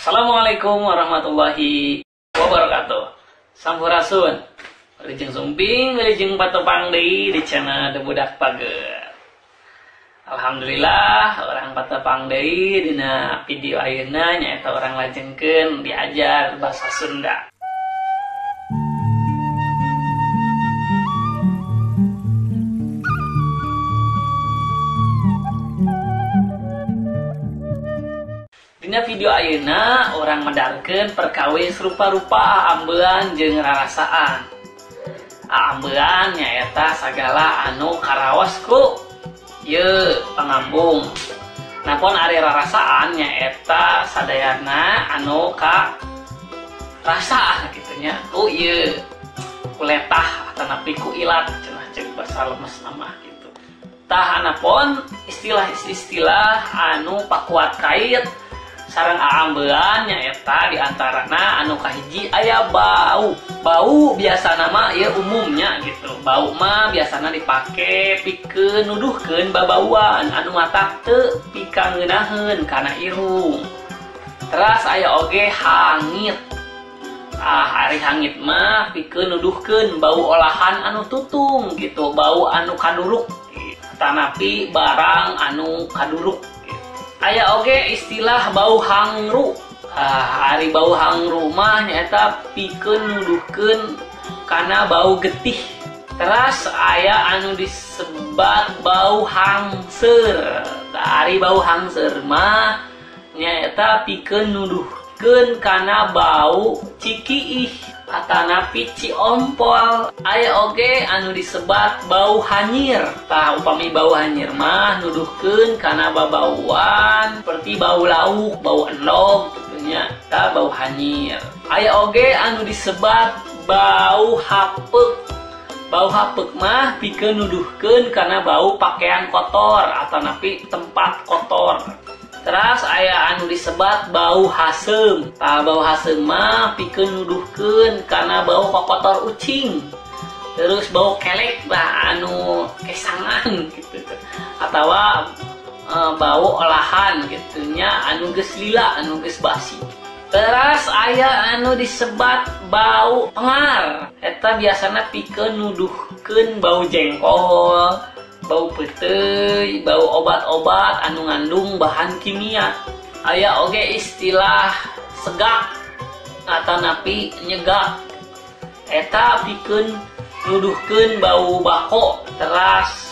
Assalamualaikum warahmatullahi wabarakatuh. Sampurasun. Wilujeng sumping, wilujeng patepang deui di channel The Budak Pager. Alhamdulillah orang patepang deui dina video ayeuna nyaeta orang lajengkeun diajar bahasa Sunda. Dina video ayeuna orang medarkeun perkawis rupa-rupa aambean jeung rarasaan. Aambean nyaeta sagala anu karaos ku ieu pangambung. Napon ari rarasaan nyaeta sadayana anu ka rasa kitu nya ku ieu ku letah atanapi ku ilat cenah ceuk basa lemes mah kitu. Tah anapon istilah-istilah anu pakuat kait sareng aambean nyaeta diantarana anu kahiji aya bau. Bau biasana mah ieu umumnya gitu. Bau mah biasana dipake pikeun nuduhkeun babauan anu matak teu pikangeunaheun kana irung. Teras aya oge hangit. Ah, ari hangit mah pikeun nuduhkeun bau olahan anu tutung gitu, bau anu kaduruk. Tanapi barang anu kaduruk. Aya oge istilah bau hangru. Ah, ari bau hangru mah nyaeta pikeun nuduhkeun kana bau getih. Teras aya anu disebat bau hangser. Ari bau hangser mah nyaeta pikeun nuduhkeun kana bau cikiih atanapi ciompol. Aya oge anu disebat bau hanyir. Tah upami bau hanyir mah nuduhkeun kana babauan seperti bau lauk, bau endog kitu nya. Tah bau hanyir. Aya oge anu disebat bau hapeuk. Bau hapeuk mah pikeun nuduhkeun kana bau pakaian kotor atanapi tempat kotor. Teras aya anu disebat bau haseum. Tah bau haseum mah pikeun nuduhkeun kana bau kokotor ucing. Terus bau kelek lah anu kesangan gitu. Atawa bau olahan gitu nya anu geus lila, anu geus basi. Teras aya anu disebat bau pengar. Eta biasana pikeun nuduhkeun bau jengkol, bau peuteuy, bau obat-obat anu ngandung bahan kimia. Aya oge istilah segak atanapi nyegak. Eta pikeun nuduhkeun bau bako, teras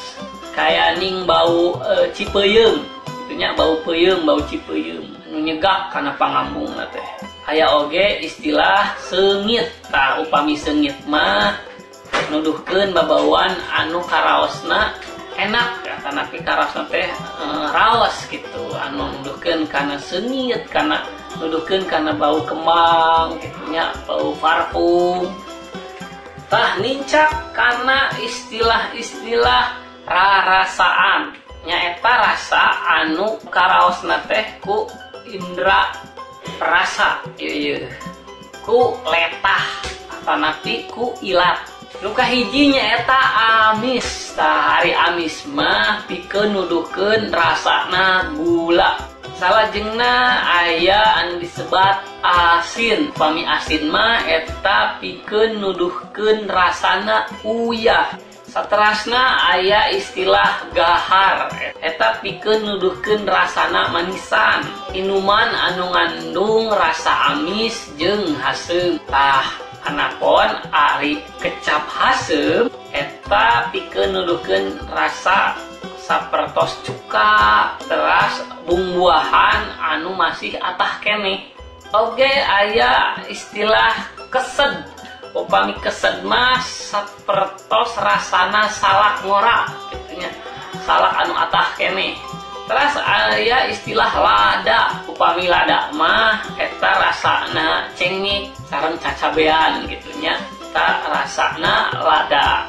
kayaning bau cipeuyeum. Kitu nya bau peuyeum, bau cipeuyeum anu nyegak kana pangambungna teh. Aya oge istilah seungit. Tah upami seungit mah nuduhkeun babauan anu karaosna enak atanapi karaosna teh raos gitu, anu nuduhkeun kana seungit, kana nuduhkeun kana bau kembang kitu nya, bau parfum. Tah nincak kana istilah-istilah rarasaan nyaeta rasa anu karaosna teh ku indra perasa ieu ku letah atanapi ku ilat. Nu kahiji nyaeta amis. Tah ari amis mah pikeun nuduhkeun rasana gula. Salajengna aya anu disebat asin. Pami asin mah eta pikeun nuduhkeun rasana uyah. Saterasna aya istilah gahar. Eta pikeun nuduhkeun rasana manisan. Inuman anu ngandung rasa amis jeung haseum. Tah anapon ari kecap haseum eta pikeun nuduhkeun rasa sapertos cuka, teras bumbuahan anu masih atah keneh. Oge aya istilah kesed. Upami kesed mah sapertos rasana salak ngora kitu nya, salak anu atah keneh. Teras aya istilah lada. Upami lada mah eta rasana cengek sareng cacabean kitu nya, eta rasana lada.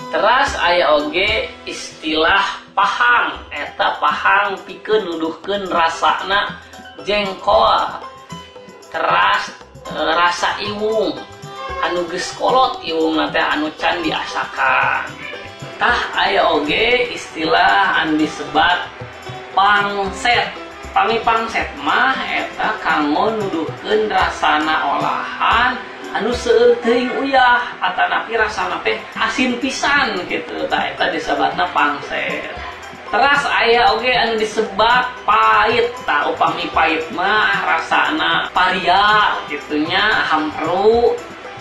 Teras aya oge istilah pahang. Eta pahang pikeun nuduhkeun rasana jengkol. Teras rasa iwung anu geus kolot, iwungna teh anu can diasakan. Tah aya oge istilah anu disebat pangset. Pami pangset mah eta kanggo nuduhkeun ngalambangkeun rasana olahan anu seueur teuing uyah atanapi rasana teh asin pisan gitu. Tah eta disebatna pangser. Teras aya oge anu disebat pahit. Tah upami pahit mah rasana paria gitu nya, hampru.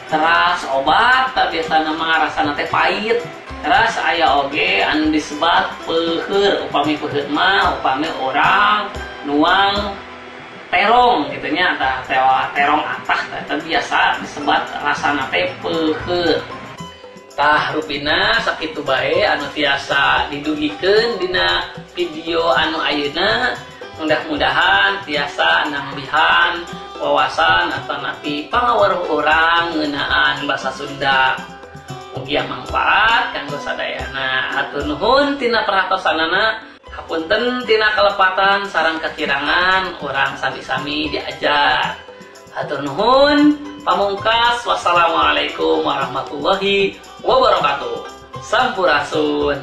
Teras obat tah biasana mah rasana teh pahit. Teras aya oge anu disebat peuheur. Upami peuheur mah upami orang nuang terong gitu nya, tah terong atah tah eta biasa disebat rasana teh peuheur. Tah rupina sakitu bae anu tiasa didugikeun dina video anu ayeuna. Mudah-mudahan tiasa nambihan wawasan atanapi pangaweruh urang ngeunaan basa Sunda. Mugia mangfaat kanggo sadayana. Hatur nuhun tina perhatosanana. Hapunten tina kelepatan sareng kekirangan urang sami-sami diajar. Hatur nuhun pamungkas. Wassalamualaikum warahmatullahi wabarakatuh. Sampurasun.